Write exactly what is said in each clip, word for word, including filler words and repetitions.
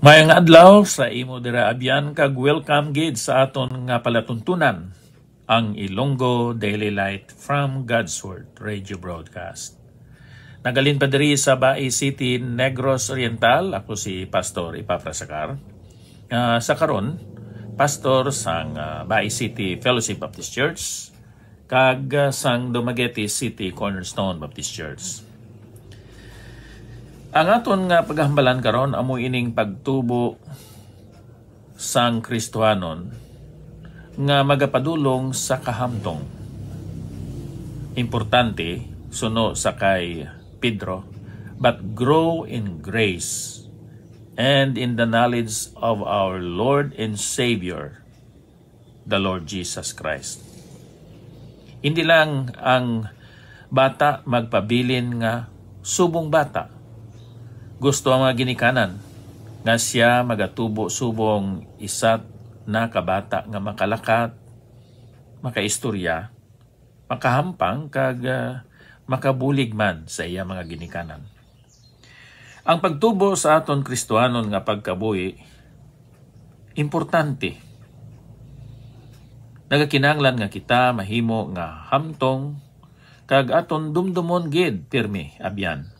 Maayong adlaw sa imo dira, abyan, kag welcome gid sa aton nga palatuntunan, ang Ilonggo Daily Light from God's Word Radio Broadcast. Nagalin pa diri sa Bai City, Negros Oriental, ako si Pastor Epafras Acar, nga sa karon, pastor sang, ah, Bai City Fellowship Baptist Church, kag, ah, sang Dumaguete City Cornerstone Baptist Church. Ang aton nga paghambalan karon amo ining pagtubo sang Kristohanon nga magapadulong sa kahamtong. Importante, suno sa kay Pedro, "But grow in grace and in the knowledge of our Lord and Savior, the Lord Jesus Christ." Hindi lang ang bata magpabilin nga subong bata. Gusto ang mga ginikanan nga sia magatubo subong isa na ka bata nga makalakat, makaistorya, makahampang, kag, ah, makabulig man sa iya mga ginikanan. Ang pagtubo sa aton Kristohanon nga pagkabuhi importante. Nagakinahanglan nga kita mahimo nga hamtong kag aton dumdumon gid pirmi, abyan,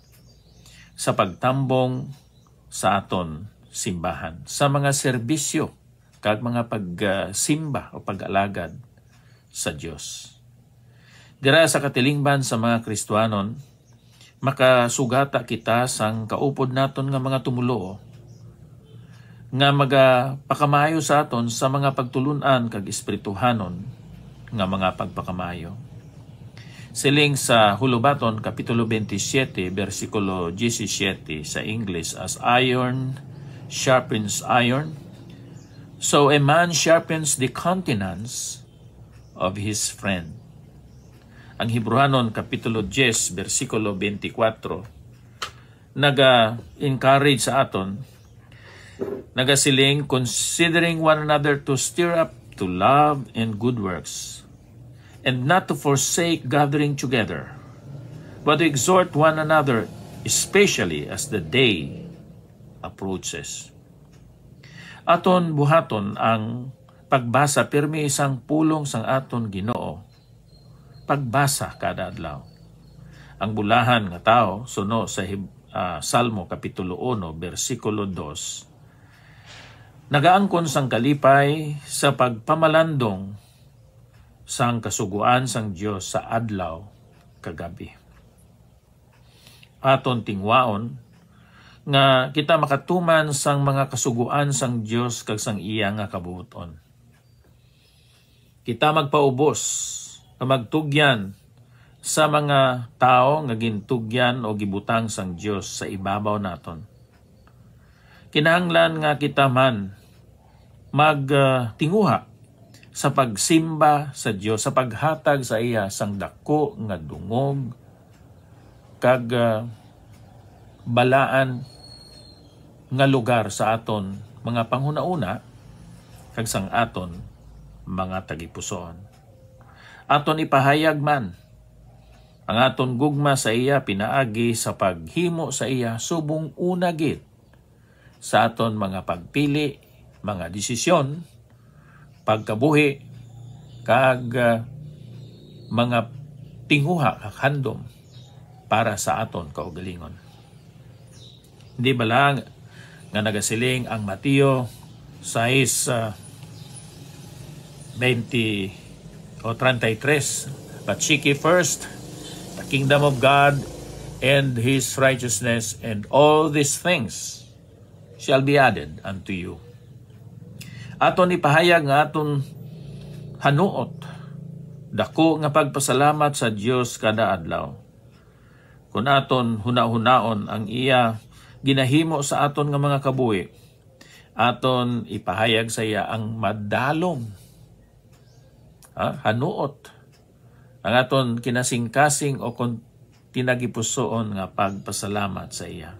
sa pagtambong sa aton simbahan, sa mga serbisyo kag mga pagsimba o pag-alagad sa Dios. Dira sa katilingban sa mga Kristohanon, makasugata kita sang kaupod naton nga mga tumoluo nga magapakamayo sa aton sa mga pagtulun-an kag espirituhanon nga mga pagpakamayo. Siling sa Hulubaton, Kapitulo twenty-seven, bersikulo diyesisiete, sa English, "As iron sharpens iron, so a man sharpens the countenance of his friend." Ang Hebrehanon, Kapitulo diyes, bersikulo twenty-four, naga-encourage sa aton, nagasiling, "Considering one another to stir up to love and good works, and not to forsake gathering together, but to exhort one another, especially as the day approaches." Aton buhaton ang pagbasa pirmi sang pulong sang aton Ginoo. Pagbasa kada adlaw. Ang bulahan nga tawo, suno sa Heb-, ah, Salmo Kapitulo uno, bersikulo dos, nagaangkon sang kalipay sa pagpamalandong sang kasugoan sang Dios sa adlaw kag gab-i. Aton tingwaon nga kita makatuman sang mga kasugoan sang Dios kag sang iya nga kabuuton. Kita magpaubos nga magtugyan sa mga tawo nga gintugyan o gibutang sang Dios sa ibabaw naton. Kinahanglan nga kita man mag, ah, tinguha sa pagsimba sa Dios, sa paghatag sa iya sang daku nga dungog kag, ah, balaan nga lugar sa aton mga panghunahuna kag sang aton mga tagipusoon. Aton ipahayag man ang aton gugma sa iya pinaagi sa paghimo sa iya subong una gid sa aton mga pagpili, mga desisyon, pagkabuhi, kag, ah, mga tinguha kag handom para sa aton kaugalingon. Hindi bala nga nagasiling ang Mateo sais, ah, twenty o treinta y tres, "But seek ye first the kingdom of God and his righteousness, and all these things shall be added unto you." Aton ipahayag nga aton hanuot, dako nga pagpasalamat sa Dios kada adlaw. Kon aton hunahunaon ang iya ginahimo sa aton nga mga kabuhi, aton ipahayag sa iya ang madalom, ha, hanuot, ang aton kinasingkasing o kon tinagipusoon nga pagpasalamat sa iya.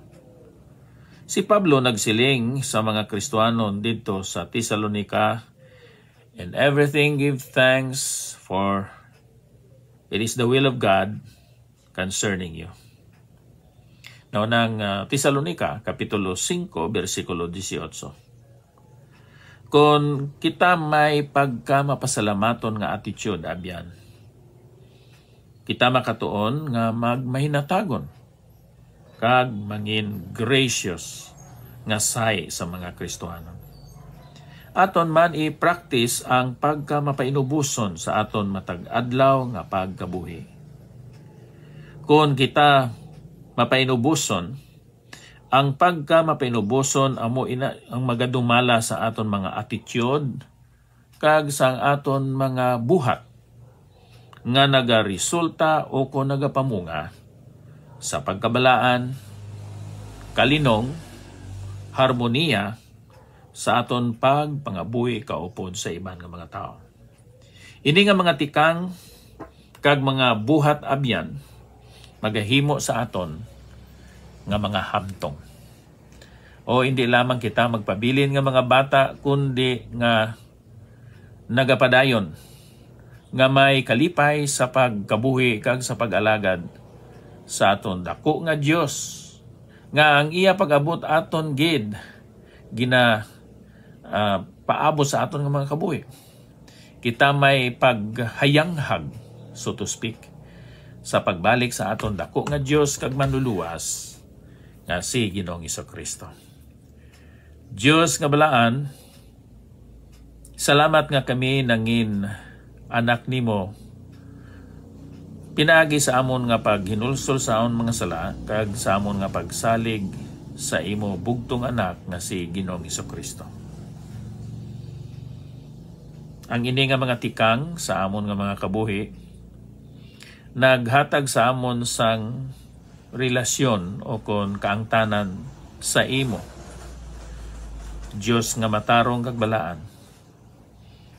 Si Pablo nagsiling sa mga Kristiyanon didto sa Tesalonica, "In everything give thanks, for it is the will of God concerning you." Naunang, ah, Tesalonica, Kapitulo singko, bersikulo dieciocho. Kon kita may pagkamapasalamaton nga attitude, abyan, kita makatuon nga magmahinatagon kag mangin gracious nga sahi sa mga Kristohanon. Aton man i-practice ang pagkamapainuboson sa aton matag adlaw nga pagkabuhi. Kon kita mapainuboson, ang pagkamapainuboson amo ina ang magadumala sa aton mga attitude kag sang aton mga buhat nga nagaresulta o kon nagapamunga sa pagkabalaan, kalinong, harmonia sa aton pagpangabuhi kaupod sa iban nga mga tawo. Ini nga mga tikang kag mga buhat, abyan, magahimo sa aton nga mga hamtong. O hindi lamang kita magpabilin nga mga bata, kundi nga nagapadayon, nga may kalipay sa pagkabuhi kag sa pag-alagad sa aton dako nga Dios, nga ang iya pag-abot aton gid gina ah, paabot sa aton nga mga kabuhi. Kita may paghayanghag, so to speak, sa pagbalik sa aton dako nga Dios kag Manluluwas, nga si Ginoong Jesu-Cristo. Dios nga balaan, salamat nga kami nangin anak nimo pinaagi sa amon nga paghinulsol sa amon mga sala kag sa amon nga pagsalig sa imo bugtong Anak nga si Ginoong Jesu-Cristo. Ang ini nga mga tikang sa amon nga mga kabuhi naghatag sa amon sang relasyon o kon kaangtanan sa imo, Dios nga matarong kag balaan,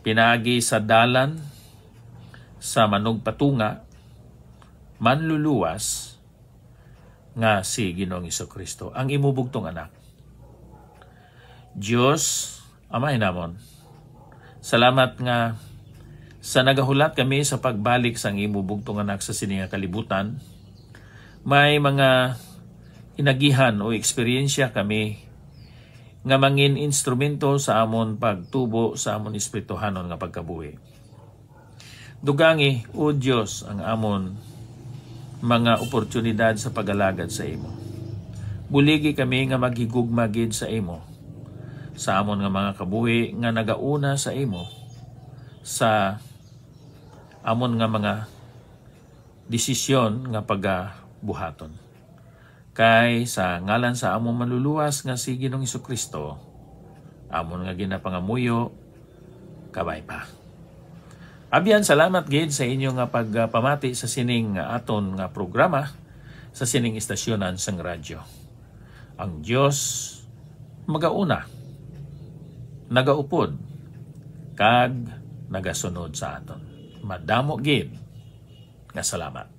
pinaagi sa dalan sa manugpatunga, manluluwas, nga si Ginoong Jesu-Cristo, ang imo bugtong Anak. Dios, Amay namon, salamat nga sa nagahulat kami sa pagbalik sang imo bugtong Anak sa sini nga kalibutan, may mga inagihan o eksperyensya kami nga mangin instrumento sa amon pagtubo sa amon espirituhanon nga pagkabuhi. Dugangi, O Dios, ang amon mga oportunidad sa pag-alagad sa imo. Buligi kami nga maghigugma gid sa imo sa amon nga mga kabuhi nga nagauna sa imo sa amon nga mga desisyon nga pagabuhaton. Kay sa ngalan sa among Manluluwas nga si Ginoong Jesu-Cristo, amon nga ginapangamuyo, kabay pa. Abyan, salamat gid sa inyo nga pagpamati sa sining aton nga programa sa sining istasyonan sang radyo. Ang Dios magauna, nagaupod, kag nagasunod sa aton. Madamo gid nga salamat.